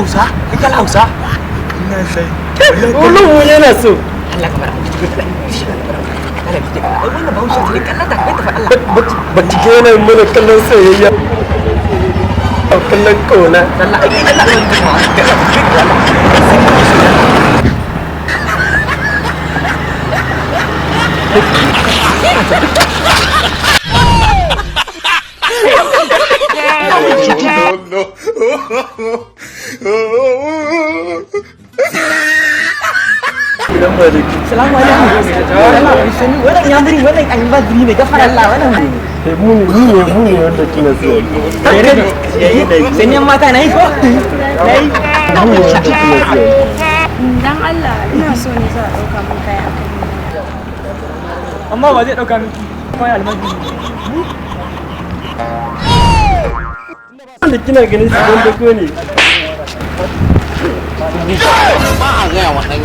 Hausa? Kala Hausa? Ina sai. Olubu yana so. Allah ka fara. Allah wannan bahaushe ne kallon ta kai ta fa Allah. Ba ki ga yana mana kallon soyayya. Kallon kauna. Allah ai Allah Allah. No, no. Gidan maliki. Salamu alaikum. Wannan yamuri wannan almajiri ne gafara Allah wannan. Mu ne mu ne mu ne wanda kina so. Sai ne mata nayi ko? Nayi. Mu ne wanda kina so. Dan Allah ina so ne za a ɗauka min kaya akan ni. Amma ba zai dauka miki kawai almajiri. Wanda kina ganin shi don dako ne. Ba a gaya wa ɗan